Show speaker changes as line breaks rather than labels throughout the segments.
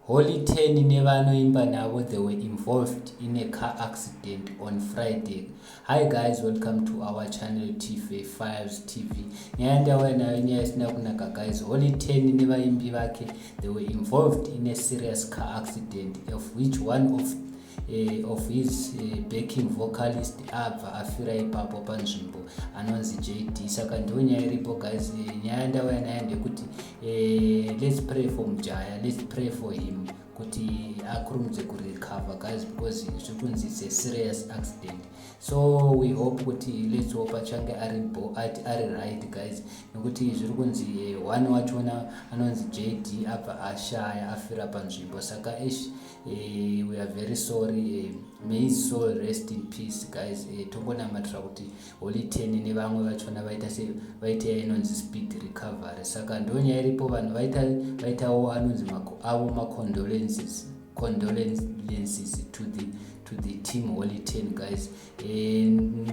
Holy Ten nevanoimba navo, they were involved in a car accident on Friday. Hi guys, welcome to our channel TV Files TV. Nyaya ndauya nayo nyaya isina kunaka guys. Holy Ten nevaimbi vake, they were involved in a serious car accident of which one of his backing vocalist abva afira ipapo panzvimbo, anonzi JD. Saka ndo nyaya iripo guys. Nyaya ndauya nayo ndekuti let's pray for mujaya, let's pray for him kuti akurumidze kurecover guys, because zviri kunzi it's a serious accident. So we hope kuti, let's hope achange ari right guys, nekuti zviri kunzi one wachona anonzi JD abva ashaya, afira panzvimbo. Saka ish, we are very sorry. May his soul rest in peace guys. Tongonamatira kuti Holy Ten nevamwe vachona vaita se vaita inonzi speed recovery. Saka ndo nyaya iripo. Vanhu vaitawo anonzi avo macondolences, condolences to the team Holy Ten guys.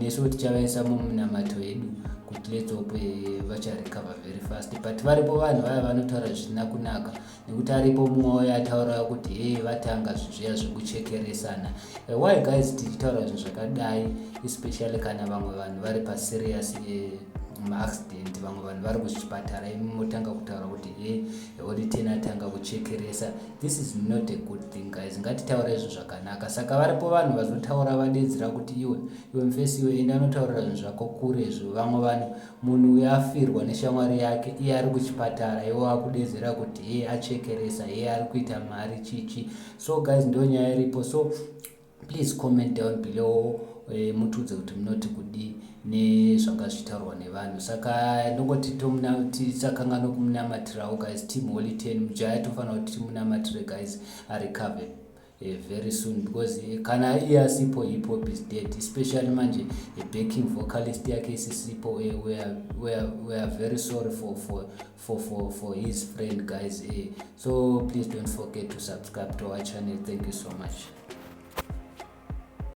Nesuwo tichavaisa mumunamato yedu kuti let's hope vacharecover very fast. But varipo vanhu vaya vanotaura zvisina kunaka, nekuti aripo mumwe wayo ataura kuti he, vatanga zviya zvekuchekeresana. Why guys tichitaura zvinhu zvakadai, especially kana vamwe vanhu vari paserious maaccident, vamwe vanhu vari kuzvipatara, imi motanga kutaura kuti he, Holy Ten atanga kuchekeresa? This is not a good thing guys. Ngatitaure izvo zvakanaka. Saka varipo vanhu vazotaura, vadedzera kuti iwe, iwe mufesi iwe, enda anotaurira zvinhu zvako kure izvo. Vamwe vanhu, munhu uyo afirwa neshamwari yake, iye ari kuchipatara, iwe wakudedzera kuti he, achekeresa, he, ari kuita mari chichi. So guys, ndo nyaya iripo. So please comment down below, mutiudze kuti munoti kudii nezvanga zvichitaurwa nevanhu. Saka ndongoti tisakanganwe kumunamatirawo guys, team Holy Ten. Mujaya tofanira kuti timunamatire guys, arecover very soon, because kana iye asipo, hip hop is dead, especially manje backing vocalist yake isisipo. We are very sorry for his friend guys. So please don't forget to subscribe to our channel. Thank you so much.